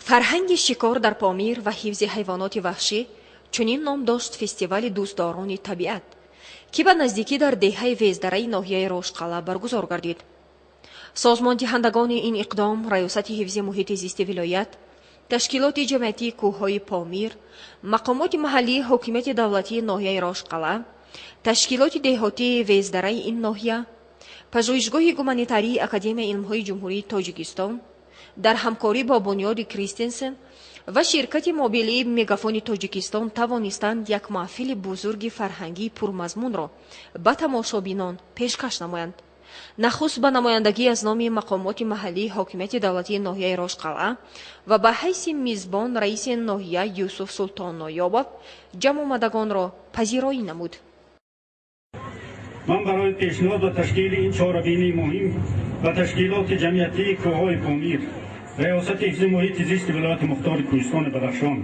Фарҳанги шикор дар Помир ва ҳифзи ҳайвоноти ваҳшӣ чунин ном дошт фестивали дӯстдорони табиат, ки ба наздикӣ дар деҳаи Вездараи ноҳияи Рошқалъа баргузор гардид. Созмондиҳандагони ин иқдом Раёсати ҳифзи муҳити зисти вилоят, ташкилоти ҷамъиятии кӯҳҳои Помир, мақомоти маҳаллии ҳокимияти давлатии ноҳияи Рошқалъа, ташкилоти деҳотии Вездараи ин ноҳия, пажӯҳишгоҳи гуманитарии Академияи илмҳои Ҷумҳурии Тоҷикистон дар ҳамкорӣ бо бунёди Кристенсен ва ширкати мобилии Мегафони Тоҷикистон тавонистанд як маҳфили бузурги фарҳангии пурмазмунро ба тамошобинон пешкаш намоянд. Нахуст ба намояндагӣ аз номи мақомоти маҳаллии ҳокимияти давлатии ноҳияи Рошқалъа ва ба ҳайси мизбон раиси ноҳия Юсуф Султонноёбов ҷамъомадагонро пазироӣ намуд. Ман барои пешниҳод ва ташкили ин чорабинии муҳим ба ташкилоти ҷамъиятии кӯҳҳои Помир, Раёсати ҳифзи муҳити зисти вилояти мухтори Кӯҳистони Бадахшон,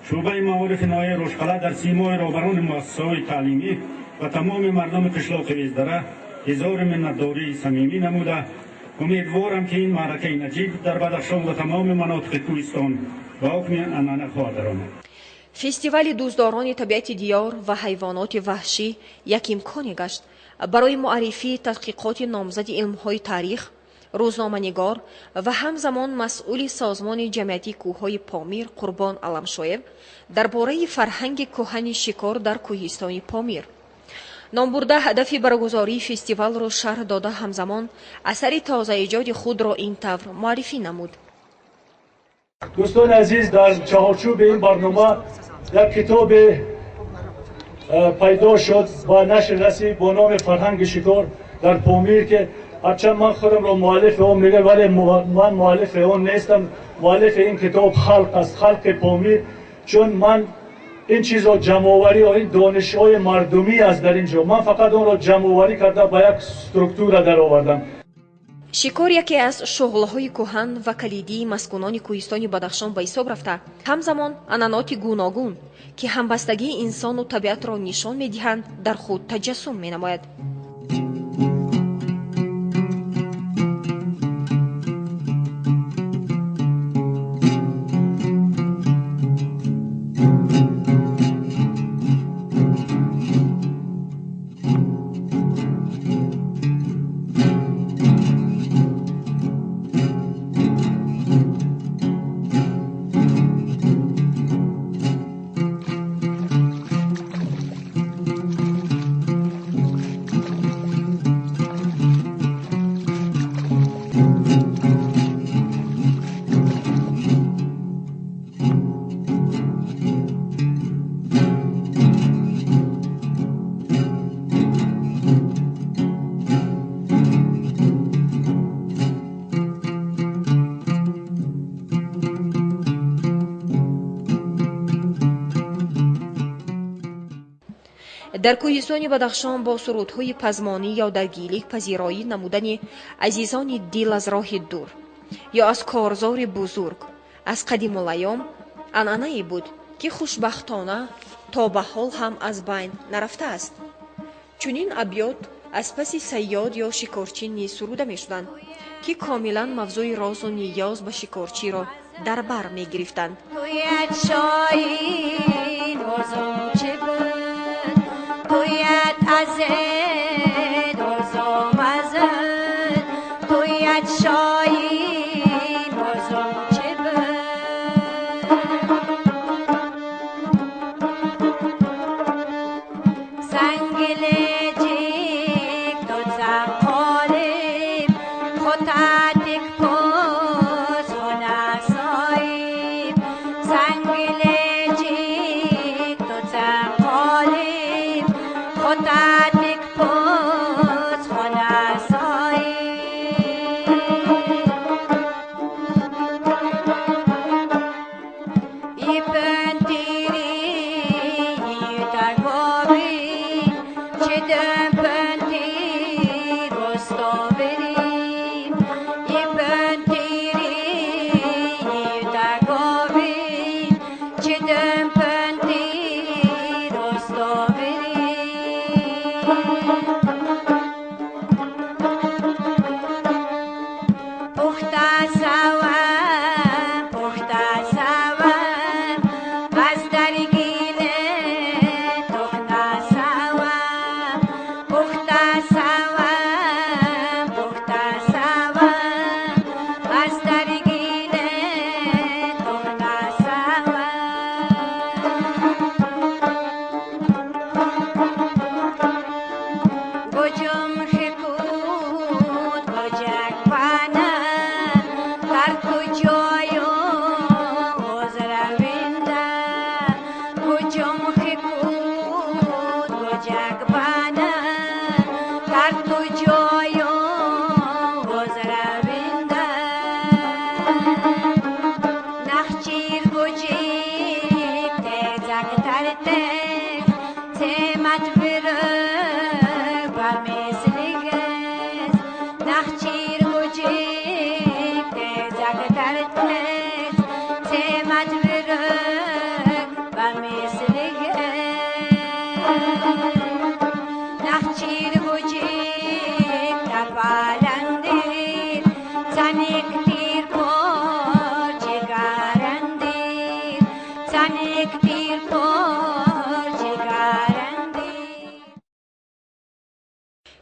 шӯъбаи маорифи ноҳияи Рошқалъа дар симои роҳбарони муассисаҳои таълимӣ ва тамоми мардуми қишлоқи Вездара изҳори миннатдории самимӣ намуда, умедворам, ки ин маъракаи наҷиб дар Бадахшон ва тамоми манотиқи кӯҳистон ба ҳукми анъана хоҳад даромад. Фестивали дӯстдорони табиати диёр ва ҳайвоноти ваҳшӣ як имконе гашт барои муаррифии тадқиқоти номзади илмҳои таърих, рӯзноманигор ва ҳамзамон масъули созмони ҷамъиятии кӯҳҳои Помир Қурбон Аламшоев дар бораи фарҳанги кӯҳани шикор дар кӯҳистони Помир. Номбурда ҳадафи баргузории фестивалро шарҳ дода, ҳамзамон асари тозаэҷоди худро ин тавр муаррифӣ намуд. Дӯстони азиз, дар чаҳорчӯби ин барнома як китобе пайдо шуд ва нашр расид бо номи «Фарҳанги шикор дар Помир», ки ҳарчанд ман худамро муаллифи он мегӯям, вале ман муаллифи он нестам. Муаллифи ин китоб халқ аст, халқи Помир, чун ман ин чизро ҷамъоварӣ, ин донишҳои мардумӣ аст дар ин ҷо, ман фақат онро ҷамъоварӣ карда ба як структура даровардам. Шикор яке аз шуғлҳои кӯҳан ва калидии маскунони кӯҳистони Бадахшон ба ҳисоб рафта, ҳамзамон анъаноти гуногун, ки ҳамбастагии инсону табиатро нишон медиҳанд, дар худ таҷассум менамояд. Дар кӯҳистони Бадахшон бо сурудҳои пазмонӣ ё дар гилик пазироӣ намудани азизони дил аз роҳи дур ё аз корзори бузург аз қадимулайём анъанае буд, ки хушбахтона то ба ҳол ҳам аз байн нарафтааст. Чунин абёт аз паси сайёд ё шикорчӣ низ суруда мешуданд, ки комилан мавзӯи розу ниёз ба шикорчиро дар бар мегирифтанд.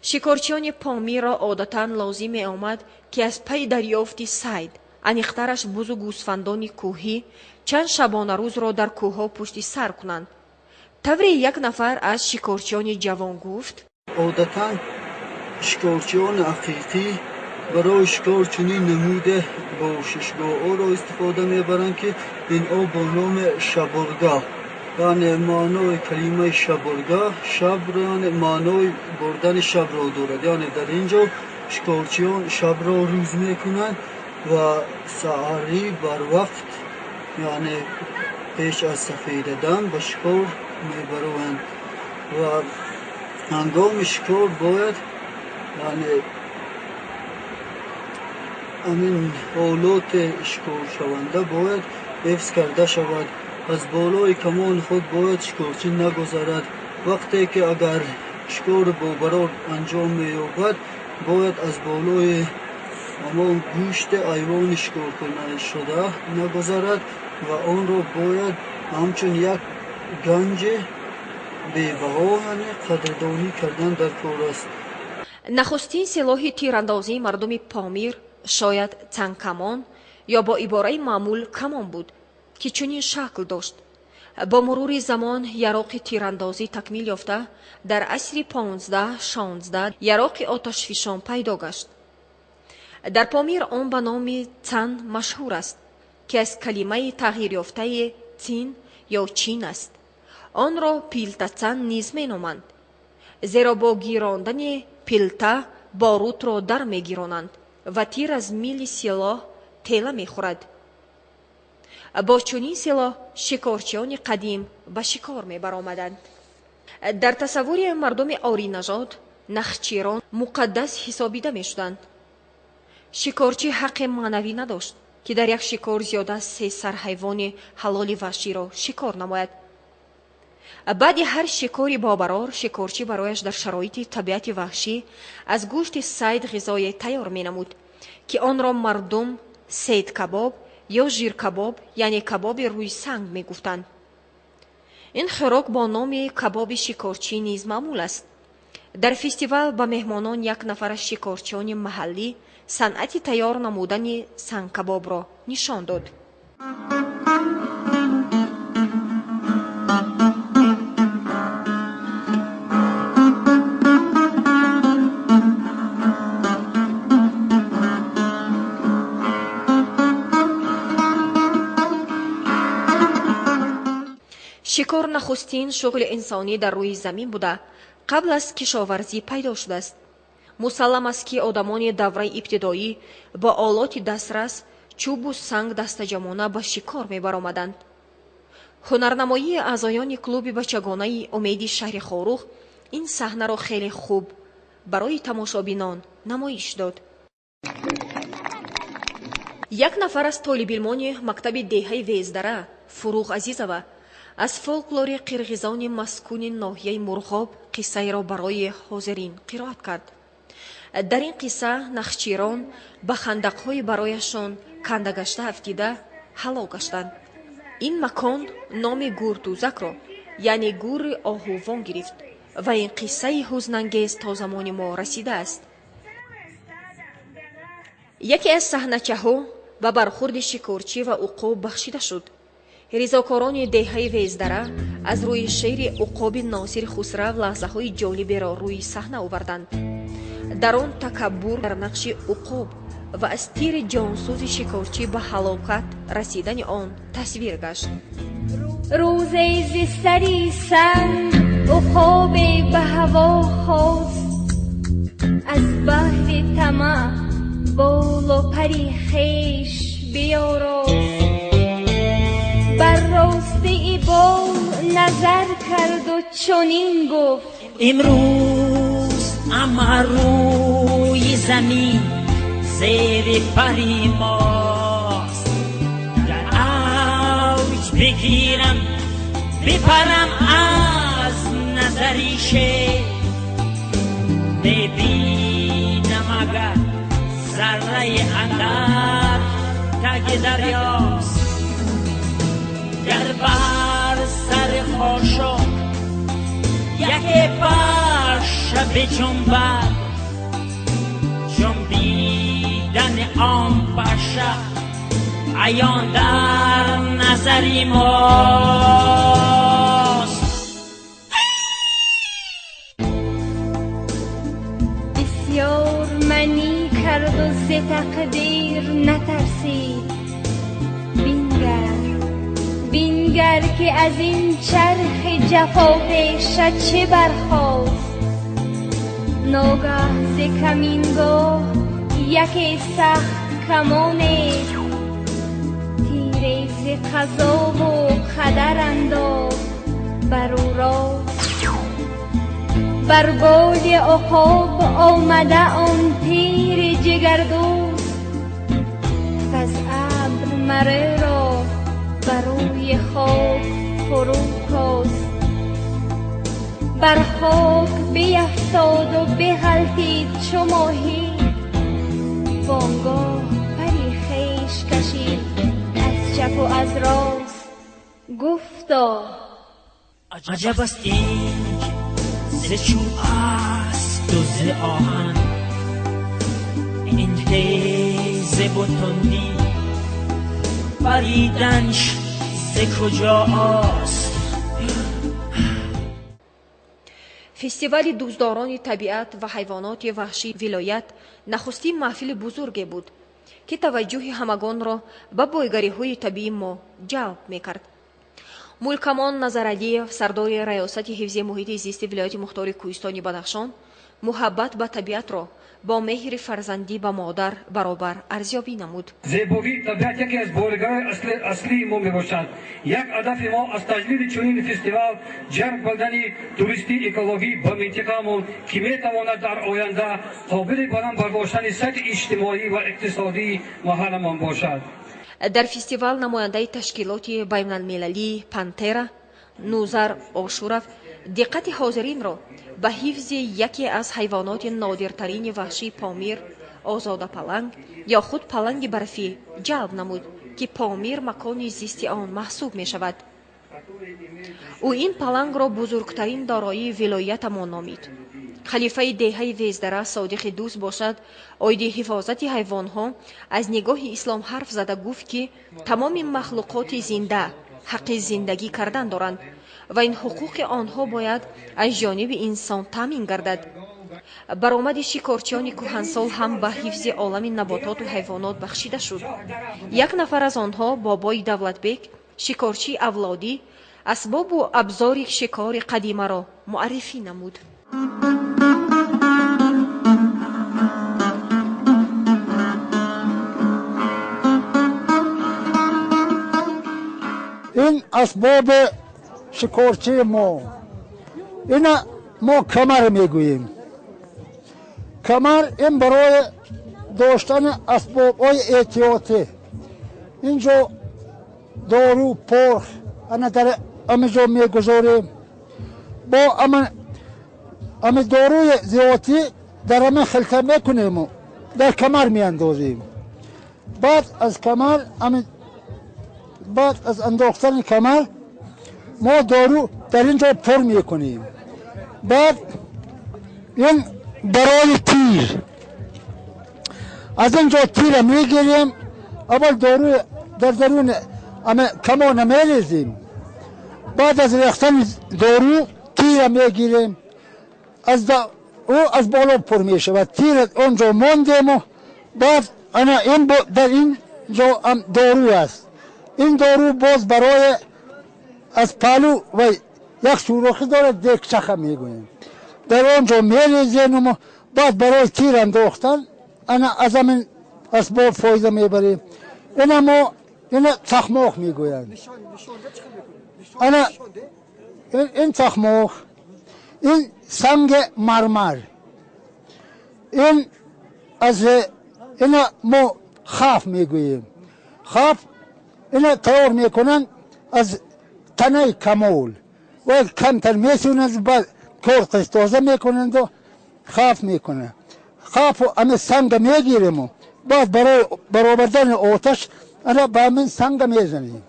Шикорчиёни Помирро одатан лозим меомад, ки аз пайи дарёфти сайд, аниқтараш бузу гӯсфандони кӯҳӣ, чанд шабонарӯзро дар кӯҳҳо пушти сар кунанд. Тавре як нафар аз шикорчиёни ҷавон гуфт: Одатан шикорчиёни ҳақиқӣ барои шикор чунин намуде бошишгоҳҳоро истифода мебаранд, ки инҳо бо номи шабургаҳ, яъне маънои калимаи шабургаҳ шаб, яъне маънои бурдани шабро дорад. Яъне дар ин ҷо шикорчиён шабро рӯз мекунанд ва саҳарӣ барвақт, яъне пеш аз сафедадам, ба шикор мебароянд ва ҳангоми шикор бояд, яъне ҳамин ҳолоти шикоршаванда бояд ҳифз карда шавад. Аз болои камони худ бояд шикорчӣ нагузарад. Вақте ки агар шикори бобарор анҷом меёбад, бояд аз болои ҳамон гӯшти ҳайвони шикоршуда нагузарад ва онро бояд ҳамчун як ганҷи бебаҳо, яъне қадрдонӣ кардан дар кор аст. Нахустин силоҳи тирандозии мардуми Помир шояд цангкамон ё бо ибораи маъмул камон буд, ки чунин шакл дошт. Бо мурури замон яроқи тирандозӣ такмил ёфта, дар асри 15-16 яроқи оташфишон пайдо гашт. Дар Помир он ба номи цан машҳур аст, ки аз калимаи тағйирёфтаи цин ё чин аст. Онро пилтацан низ меноманд, зеро бо гирондани пилта борутро дар мегиронанд ва тир аз мили силоҳ тела мехӯрад. Бо чунин силоҳ шикорчиёни қадим ба шикор мебаромаданд. Дар тасаввури мардуми оринажод нахчирон муқаддас ҳисобида мешуданд. Шикорчӣ ҳаққи маънавӣ надошт, ки дар як шикор зиёда аз се сар ҳайвони ҳалоли ваҳширо шикор намояд. Баъди ҳар шикори бобарор шикорчӣ барояш дар шароити табиати ваҳшӣ аз гӯшти сайд ғизое тайёр менамуд, ки онро мардум сейдкабоб ё жиркабоб, яъне кабоби рӯи санг мегуфтанд. Ин хӯрок бо номи кабоби шикорчӣ низ маъмул аст. Дар фестивал ба меҳмонон як нафар аз шикорчиёни маҳаллӣ санъати тайёр намудани сангкабобро нишон дод. Шикор нахустин шуғли инсонӣ дар рӯи замин буда, қабл аз кишоварзӣ пайдо шудааст. Мусаллам аст, ки одамони давраи ибтидоӣ бо олоти дастрас, чӯбу санг дастаҷамона ба шикор мебаромаданд. Ҳунарнамоии аъзоёни клуби бачагонаи Умеди шаҳри Хоруғ ин саҳнаро хеле хуб барои тамошобинон намоиш дод. Як нафар аз толибилмони мактаби деҳаи Вездара, Фуруғ Азизова, аз фолклори қирғизони маскуни ноҳияи Мурғоб қиссаеро барои ҳозирин қироат кард. Дар ин қисса нахчирон ба хандақҳои барояшон кандагашта афтида ҳалок гаштанд. Ин макон номи гурдузакро, яъне гури оҳувон гирифт ва ин қиссаи ҳузнангез то замони мо расидааст. Яке аз саҳначаҳо ба бархурди шикорчӣ ва уқоб бахшида шуд. Ризокорони деҳаи Вездара аз рӯи шеъри уқоби Носири Хусрав лаҳзаҳои ҷолиберо рӯи саҳна оварданд. Дар он такаббур дар нақши уқоб ва аз тири ҷонсӯзи шикорчӣ ба ҳалокат расидани он тасвир гашт. Рӯзе зи сари санг уқобе ба ҳаво хост, аз баҳри тамаъ болу пари хеш биёрост. Бар ростии бол назар карду чунин гуфт: Имрӯз Ама рӯи замин зери пари мост. Дар авҷ бигирам, бипарам аз назари шер. Мебинам агар зарраи андар таги дарёст. Гар бар сари хошок яке паша биҷунбад, ҷунбидани он паша аён дар назари мост. Бисёр манӣ карду зи тақдир натарсид. Бингар, бингар ки аз ин чархи ҷафопеша чӣ бархост. Ногаҳ зи камингоҳ яке сахт камоне, тире зи қазову қадар андохт бар ӯ рост. Бар боли уқоб омада он тири ҷигардӯст, ваз абр мареро бар рӯи хок фурӯ кост. Бар хок биафтоду биғалтид чу моҳӣ, вонгоҳ пари хеш кашид аз чапу аз рост. Гуфто: аҷаб аст ин ки зи чӯб асту зи оҳан, ин тезебу тундӣ париданш зи куҷо ост. Фестивали дӯстдорони табиат ва ҳайвоноти ваҳшии вилоят нахустин маҳфили бузурге буд, ки таваҷҷӯҳи ҳамагонро ба бойгариҳои табиии мо ҷалб мекард. Мулкамон Назаралиев, сардори раёсати ҳифзи муҳити зисти вилояти мухтори Кӯҳистони Бадахшон, муҳаббат ба табиатро бо меҳри фарзандӣ ба модар баробар арзёбӣ намуд. Зебогии табиат яке аз бойгариҳои аслии мо мебошад. Як ҳадафи мо аз таҷлили чунин фестивал ҷалб кардани туристи экологӣ ба минтиқаамон, ки метавонад дар оянда қобили баланд бардоштани сатҳи иҷтимоӣ ва иқтисодии маҳалламон бошад. Дар фестивал намояндаи ташкилоти байналмилалии Пантера Нузар Ошуров диққати ҳозиринро ба ҳифзи яке аз ҳайвоноти нодиртарини ваҳшии Помир, озода паланг ё худ паланги барфӣ ҷалб намуд, ки Помир макони зисти он маҳсуб мешавад. Ӯ ин палангро бузургтарин дороии вилоятамон номид. Халифаи деҳаи Вездара Содиқи дӯст бошад, оиди ҳифозати ҳайвонҳо аз нигоҳи ислом ҳарф зада гуфт, ки тамоми махлуқоти зинда ҳаққи зиндагӣ кардан доранд ва ин ҳуқуқи онҳо бояд аз ҷониби инсон таъмин гардад. Баромади шикорчиёни кӯҳансол ҳам ба ҳифзи олами набототу ҳайвонот бахшида шуд. Як нафар аз онҳо, бобои Давлатбек, шикорчии авлодӣ, асбобу абзори шикори қадимаро муаррифӣ намуд. Ин асбоби шикорчии мо, ина мо камар мегӯем. Камар ин барои доштани асбобҳои эҳтиётӣ. Инҷо дору, порх ана дар амиҷо мегузорем. Бо ами доруи зиётӣ дар ами хилта мекунему дар камар меандозем. Баъд аз камар, баъд аз андохтани камар мо дору дар ин ҷо пур мекунем. Баъд ин барои тир, аз ин ҷо тира мегирем. Аввал дору дар дарун камона мерезем. Баъд аз рехтани дору тира мегирем. Ӯ аз боло пур мешавад. Тир он ҷо мондему баъд ана ин дар ин ҷо дору аст. Ин дору боз барои аз палу ва як сӯрохӣ дорад, декчаха мегӯем. Дар он ҷо мерезем. Баъд барои тир андохтан ана аз ҳамин асбоб фоида мебарем. Ина мо ина чахмоқ мегӯянд. Ана ин чахмоқ, ин санги мармар. Ин аз ина мо хаф мегӯем. Хаф ина тайёр мекунанд аз танаи камол ва камтар месӯнанд, баъд корташ тоза мекунанду хаф мекунанд. Хафу ами санга мегириму баъд барои баровардани оташ ана ба ҳамин санга мезанем.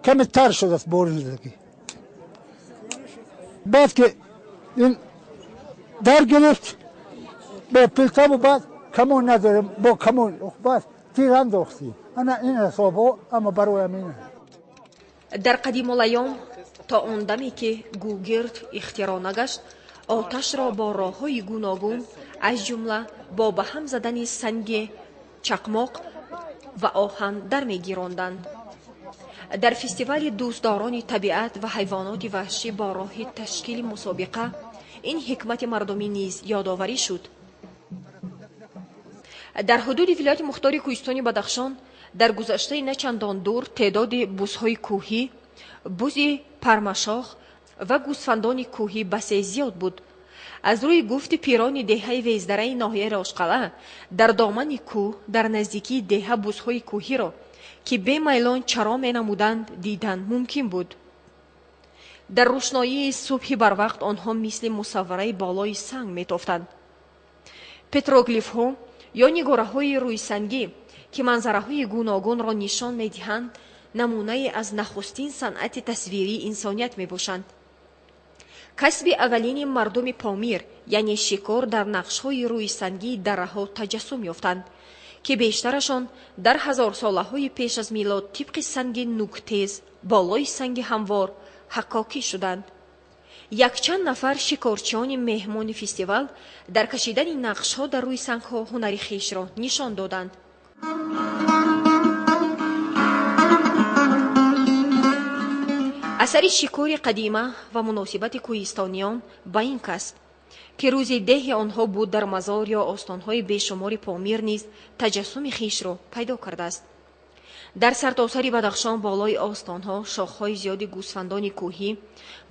Каме тар шудааст боринзагӣ. Баъд ки ин дар гирифт бо пилтаву баъд камон надорем, бо камон баъд тир андохтем. Ана ин ҳисобҳо ама барои ҳамин. Дар қадимулайём то он даме ки гугирд ихтироъ нагашт, оташро бо роҳҳои гуногун, аз ҷумла бо ба ҳам задани санги чақмоқ ва оҳан дар мегиронданд. Дар фестивали дӯстдорони табиат ва ҳайвоноти ваҳшӣ бо роҳи ташкили мусобиқа ин ҳикмати мардумӣ низ ёдоварӣ шуд. Дар ҳудуди вилояти мухтори кӯҳистони Бадахшон дар гузаштаи на чандон дур теъдоди бузҳои кӯҳӣ, бузи пармашох ва гӯсфандони кӯҳӣ басе зиёд буд. Аз рӯи гуфти пирони деҳаи Вездараи ноҳияи Рошқалъа, дар домани кӯҳ дар наздикии деҳа бузҳои кӯҳиро, ки бемайлон чаро менамуданд, дидан мумкин буд. Дар рӯшноии субҳи барвақт онҳо мисли мусаввараи болои санг метофтанд. Петроглифҳо ё нигораҳои рӯйсангӣ, ки манзараҳои гуногунро нишон медиҳанд, намунае аз нахустин санъати тасвирии инсоният мебошанд. Касби аввалини мардуми Помир, яъне шикор, дар нақшҳои рӯйсангии дарраҳо таҷассум ёфтанд, ки бештарашон дар ҳазорсолаҳои пеш аз милод тибқи санги нуктез болои санги ҳамвор ҳаккокӣ шуданд. Якчанд нафар шикорчиёни меҳмони фестивал дар кашидани нақшҳо дар рӯи сангҳо ҳунари хешро нишон доданд. Асари шикори қадима ва муносибати кӯҳистониён ба ин касб, ки рӯзи деҳи онҳо буд, дар мазор ё остонҳои бешумори Помир низ таҷассуми хешро пайдо кардааст. Дар сартосари Бадахшон болои остонҳо шохҳои зиёди гӯсфандони кӯҳӣ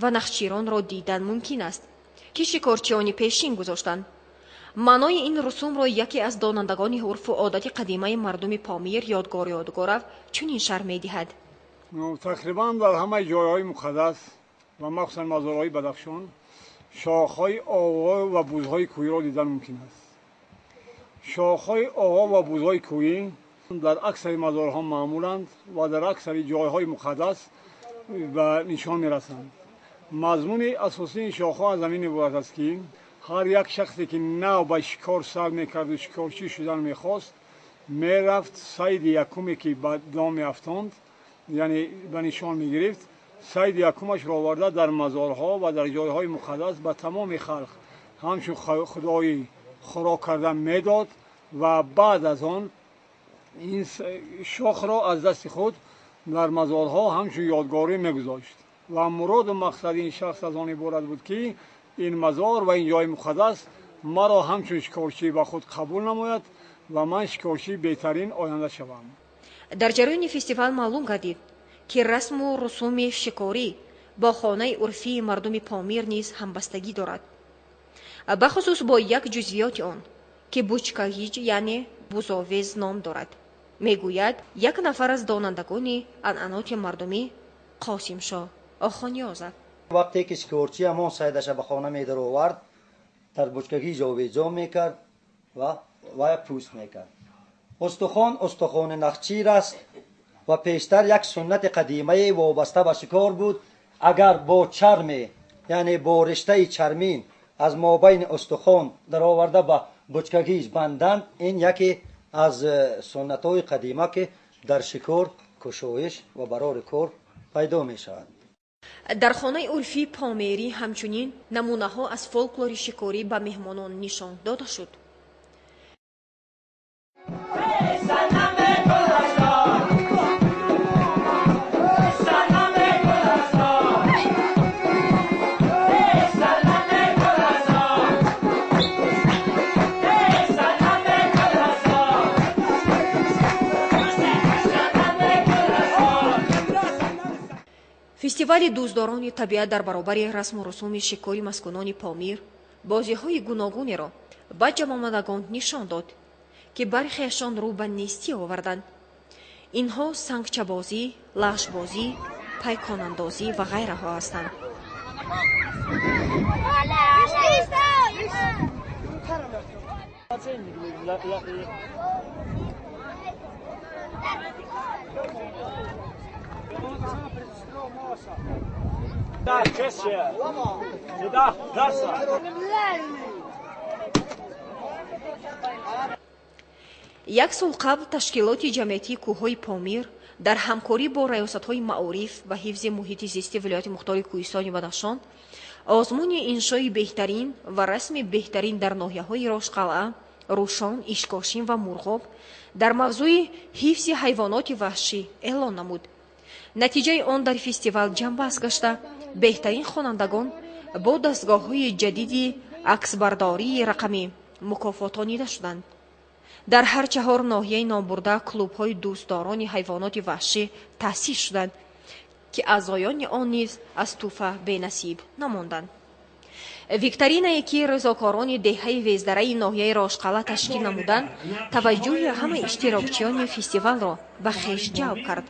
ва нахчиронро дидан мумкин аст, ки шикорчиёни пешин гузоштанд. Маънои ин русумро яке аз донандагони урфу одати қадимаи мардуми Помир Ёдгор Ёдгоров чунин шарҳ медиҳад. Тақрибан дар ҳамаи ҷойҳои муқаддас ва махсусан мазорҳои Бадахшон шохҳои оғо ва бузҳои кӯҳиро дидан мумкин аст. Шохҳои оғо ва бузҳои кӯҳӣ дар аксари мазорҳо маъмуланд ва дар аксари ҷойҳои муқаддас ба нишон мерасанд. Мазмуни асосии ин шохҳо аз ҳамин иборат аст, ки ҳар як шахсе ки нав ба шикор сар мекарду шикорчӣ шудан мехост, мерафт сайди якуме ки ба дом меафтонд, яъне ба нишон мегирифт, сайди якумашро оварда дар мазорҳо ва дар ҷойҳои муқаддас ба тамоми халқ ҳамчун худои хӯрок кардан медод ва баъд аз он ин шохро аз дасти худ дар мазорҳо ҳамчун ёдгорӣ мегузошт. Ва муроду мақсади ин шахс аз он иборат буд, ки ин мазор ва ин ҷои муқаддас маро ҳамчун шикорчӣ ба худ қабул намояд ва ман шикорчии беҳтарин оянда шавам. Дар ҷараёни фестивал маълум гардид, ки расму русуми шикорӣ бо хонаи урфии мардуми Помир низ ҳамбастагӣ дорад, бахусус бо як ҷузвиёти он, ки бучкагиҷ, яъне бузовез ном дорад, мегӯяд як нафар аз донандагони анъаноти мардумӣ Қосимшоҳ Охонёзов. Вақте ки шикорчӣ ҳамон сайдаша ба хона медаровард, дар бучкагиҷ овезон мекард ва пӯст мекард. Устухон устухони нахчир аст ва пештар як суннати қадимаи вобаста ба шикор буд. Агар бо чарме, яъне бо риштаи чармин аз мобайни устухон дароварда ба бучкагиҷ банданд, ин яке аз суннатҳои қадима, ки дар шикор кушоиш ва барори кор пайдо мешавад. Дар хонаи урфии померӣ ҳамчунин намунаҳо аз фолклори шикорӣ ба меҳмонон нишон дода шуд. Фестивали дӯстдорони табиат дар баробари расму русуми шикори маскунони Помир бозиҳои гуногунеро ба ҷамъомадагон нишон дод, ки бархеашон рӯ ба нестӣ оварданд. Инҳо сангчабозӣ, лашбозӣ, пайконандозӣ ва ғайраҳо ҳастанд. Як сол қабл ташкилоти ҷамъиятии кӯҳҳои Помир дар ҳамкорӣ бо раёсатҳои маориф ва ҳифзи муҳити зисти вилояти мухтори Кӯҳистони Бадахшон озмуни иншои беҳтарин ва расми беҳтарин дар ноҳияҳои Рошқалъа, Рӯшон, Ишкошим ва Мурғоб дар мавзӯи ҳифзи ҳайвоноти ваҳшӣ эълон намуд. Натиҷаи он дар фестивал ҷамъбаст гашта, беҳтарин хонандагон бо дастгоҳҳои ҷадиди аксбардории рақамӣ мукофотонида шуданд. Дар ҳар чаҳор ноҳияи номбурда клубҳои дӯстдорони ҳайвоноти ваҳшӣ таъсис шуданд, ки аъзоёни он низ аз тӯҳфа бенасиб намонданд. Викторинае, ки ризокорони деҳаи Вездараи ноҳияи Рошқалъа ташкил намуданд, таваҷҷӯҳи ҳамаи иштирокчиёни фестивалро ба хеш ҷалб кард.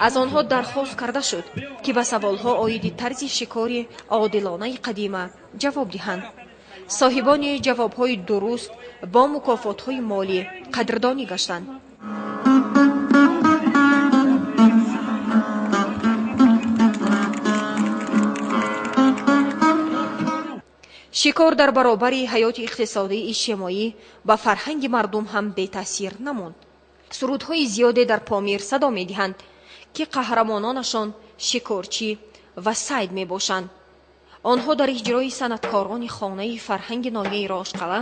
Аз онҳо дархост карда шуд, ки ба саволҳо оиди тарзи шикори одилонаи қадима ҷавоб диҳанд. Соҳибони ҷавобҳои дуруст бо мукофотҳои молӣ қадрдонӣ гаштанд. Шикор дар баробари ҳаёти иқтисодии иҷтимоӣ ба фарҳанги мардум ҳам бетаъсир намонд. Сурудҳои зиёде дар Помир садо медиҳанд, ки қаҳрамононашон шикорчӣ ва сайд мебошанд. Онҳо дар иҷрои санъаткорони хонаи фарҳанги ноҳияи Рошқалъа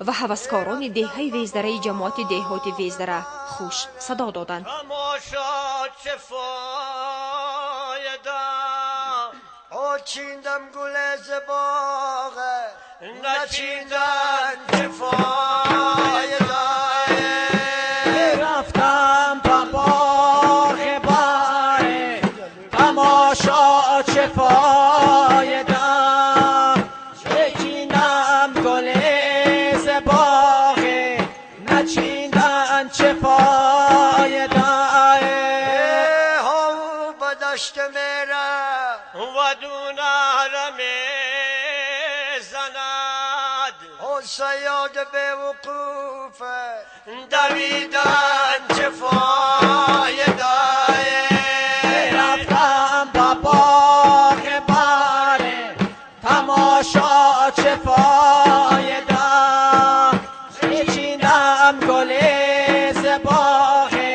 ва ҳаваскорони деҳаи Вездараи ҷамоати деҳоти Вездара хуш садо доданд. Чиндам гуле зи боғе, начиндан чӣ фоида. Рафтам ба боғи баре, тамошо чӣ фоида. Чиндам гуле зи боғе, начиндан чӣ фоида. Ҳов ба дашт мера ва дунара мезанад, саёд бевуқуфе давидан чӣ фоида. Рафтам ба боғи баре, тамошо чӣ фоида. Чиндам гуле зи боғе,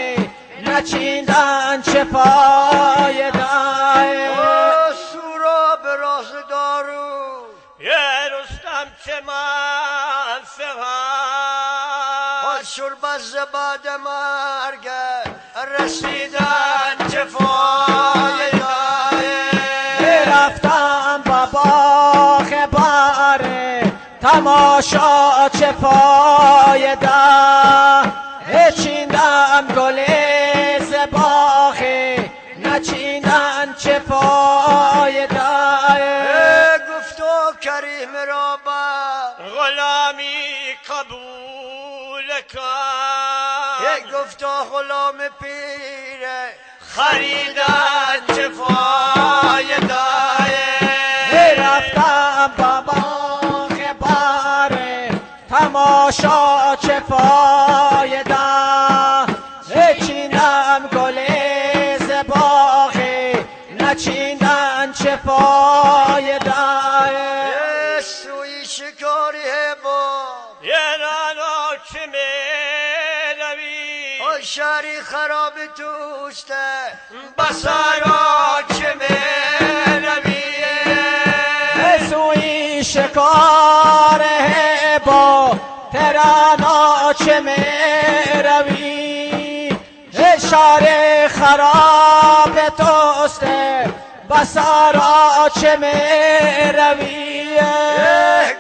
начиндан чӣ фоида. شرب بعد مرگ رسیدن چه فایده. رفتم با باغ باره، تماشا چه فایده. چیندم گل ز باغ، نچیندن چه فایده. گفت و کریم را با غلامی قبول کن، گفتا غلام پیره خریدن چه فایده. رفتم با باغ باره، تماشا چه فایده. چیندم گل ز باغ، نچیندن چه فایده. سوی شکاری با چه میروی، شهری خراب توسته بسارا چه میروی. سوی شکار با ترانا چه میروی، شهر خراب توسته بسارا چه میروی.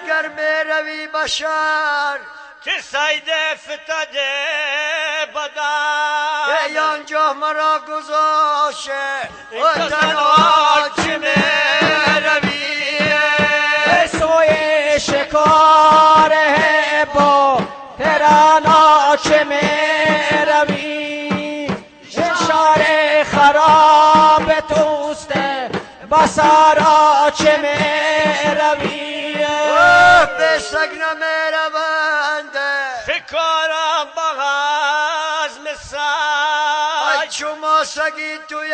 گر میروی بشر که سید فتده بدن ای آنجا مرا گذاشه و تنها چه میروی سوی شکار با ترانا چه میروی شار خراب توسته بسارا چه میروی به سگ نمیروند فکرم بغز مثل چون سگی توی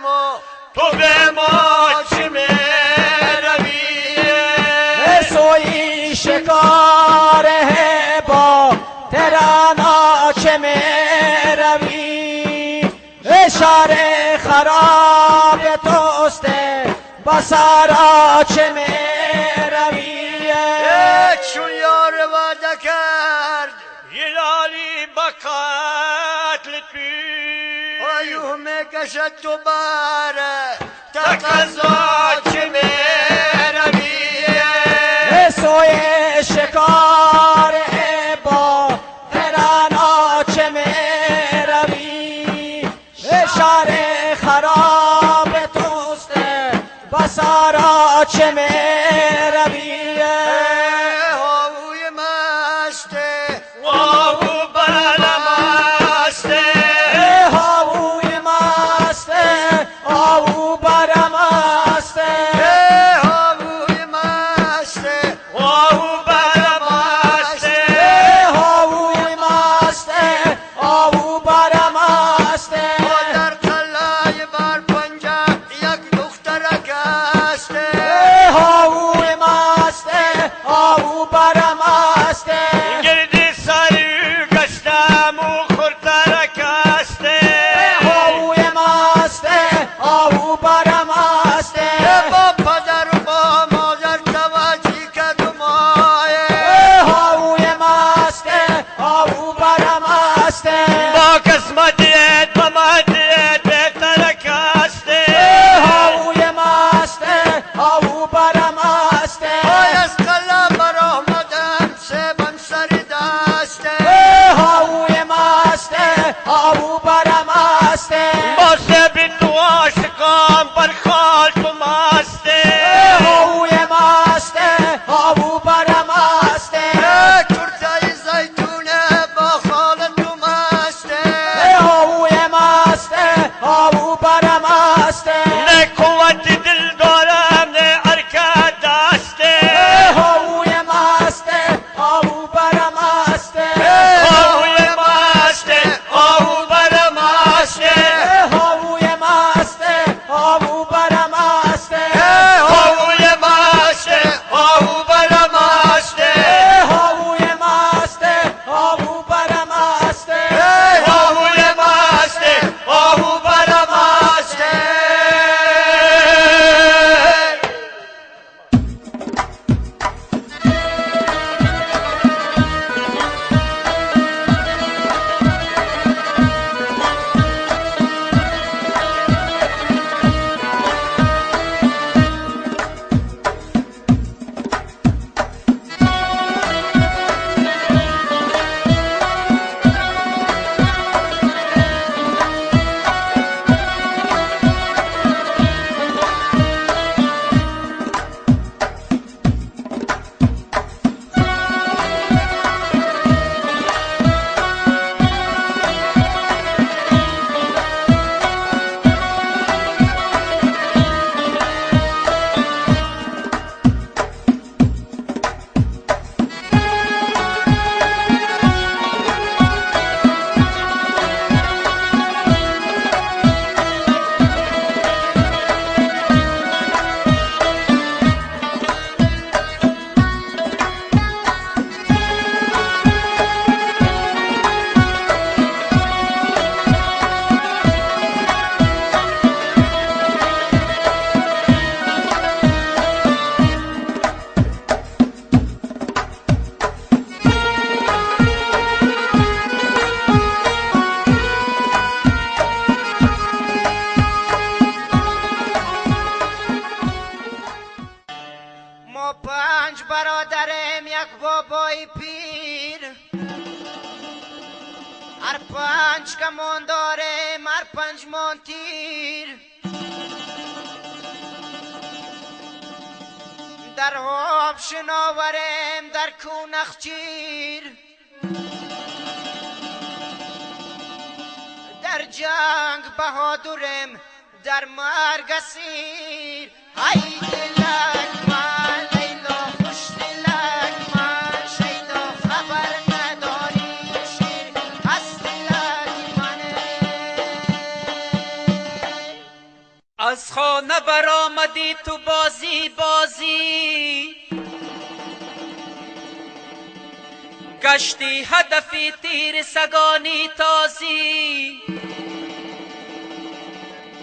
ما تو به ما چه میروی سوی شکار با ترانا چه میروی شار خراب توسته بسارا چه میروی چون یار وعده کرد هلالی با قتل پیر آیوه میکشد دوباره تقضا چه میروی سوی شکار با ترانا چه میروی شار خراب توسته بسارا چه میروی هاوی مسته واو برمسته هاوی مسته آو برمسته هاوی مسته واو برمسته هاوی مسته آو برمسته در قلعه بر پنجه یک دخترک است هاوی مسته آو برمسته گرد سر گشتم و خورترک است هاوی مسته آو برمسته با پدر و با مادر توجه کرد و مایه هاوی مسته آو برمسته با قسمتیت با مدیت بهترک است هاوی مسته آو برمسته آی از قلعه برآمدم سیبم سر دسته هاوی مسته آو برمسته با سیب تو عاشقان بر خال تو مسته هاوی مسته آو برمسته کرتای زیتونه با خال تو مسته هاوی مسته آو برمسته نه قوت دل دارم نه حرکت دسته هاوی مسته آو برمسته هاوی مسته آو برمسته هاوی مسته آو برمسته هاوی مسته آو برمسته هاوی مسته آو برمسته هاوی مسته آو برمسته ما پنج برادریم یک بابای پیر. هر پنج کمان داریم هر پنج مان تیر در آب شناوریم در کو نخجیر در جنگ بهادریم در مرگ اسیر ای دلک من لیلا خوش دلک من شیدا خبر نداری شیر از دلک منه. از خانه برآمدی تو بازی بازی گشتی هدفی تیر سگانی تازی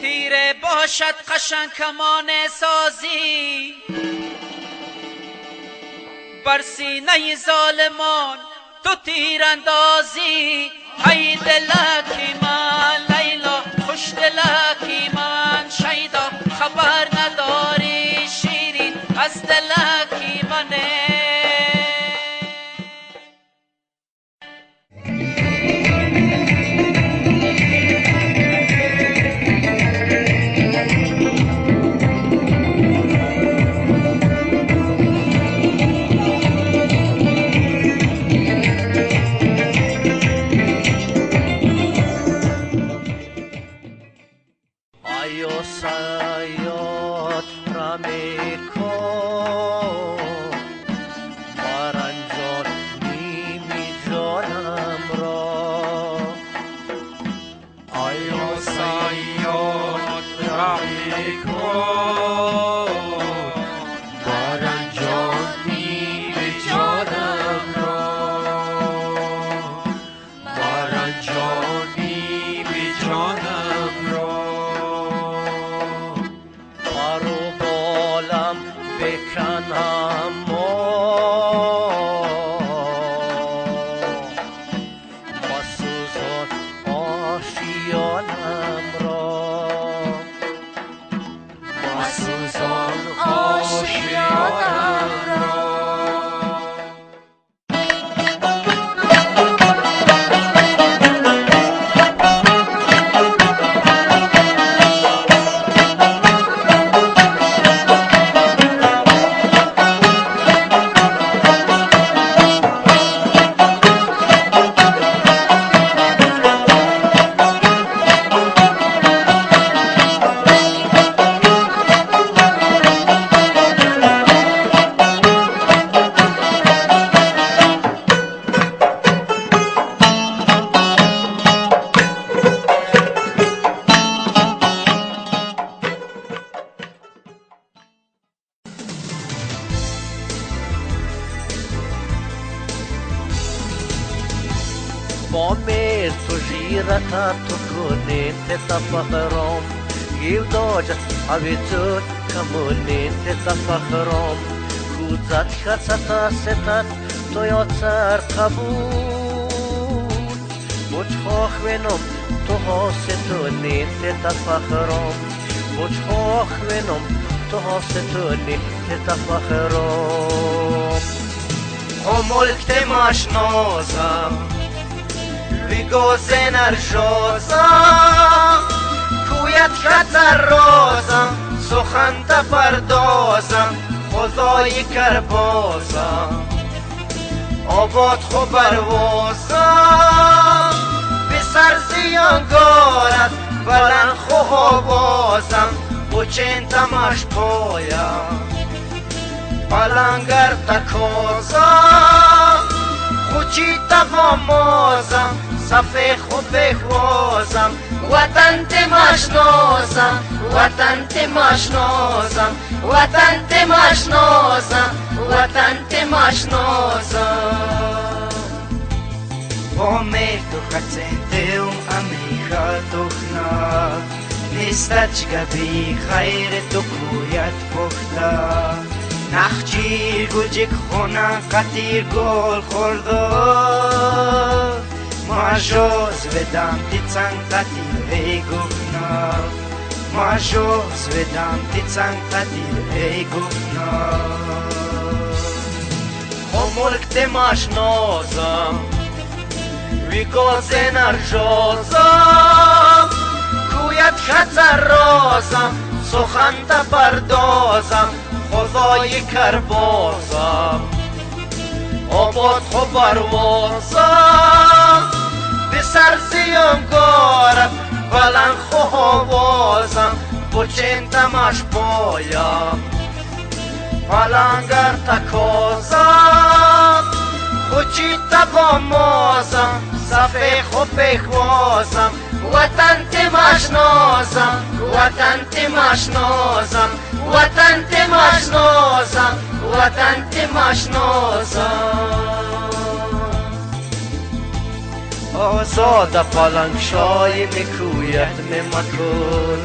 تیر باشد قشنگ کمان سازی بر سینه ظالمان تو تیر اندازی ای دلکی من لیلا خوش دلکی من شیدا خبر نداری شیرین از دلکی منه. آباد خو بروازم به سر زیان گارد بلند خو آوازم و چین تماش پایم پلنگر تکازم خوچی تمامازم صفه خو بهوازم وطن تماشنازم وطن تماشنازم وطن تماشنازم وطن تماشنازم Померто хацентеум амихатохна Нестачка би хайре то куят похта Нахчир гуджик хона катир гол хордо Мажоз ведам ти цанг катир эй гухна Мажоз ведам ти цанг катир эй гухна Хомолк те машнозам ویگازن ارجازم کویت خطر رازم سخن پردازم خدای کربازم آباد خو پروازم به سر زیان گارد بلند خو آوازم بچین تماش پایم پلنگر تکازم خوچی تبامازم صفه خو پخوازم وطن تماشنازم وطن تماشنازم وطن تماشنازم وطن تماشنازم آزاد پلنگ شای میکویت مکن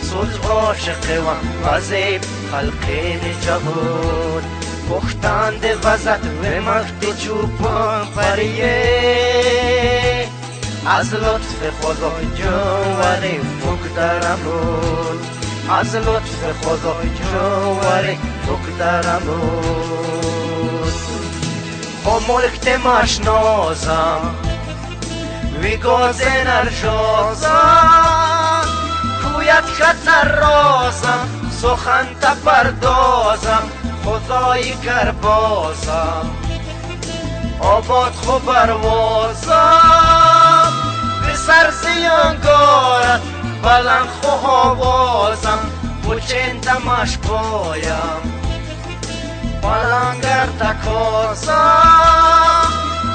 سوز عاشق و وزیب خلقین جهان پختند وزد و مخت چوپان پریه از لطف خدا جواری فکدرمون از لطف خدا جواری فکدرمون خو ملک تماشنازم ویگازن ارجازم کویت خطر رازم سخن تپردازم خدای کربازم آباد خو پروازم به سر زیان گارد بلند خو آوازم بچین تماش پایم پلنگر تکازم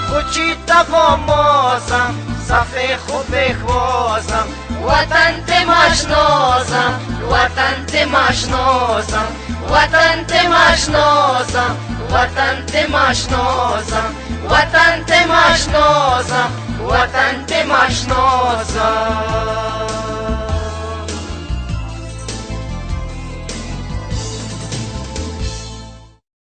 خوچی توامازم صفه خو بخوازم وطن تماشنازم وطن تماشنازم وطن تماشنازم وطن تماشنازم وطن تماشنازم وطن تماشنازم.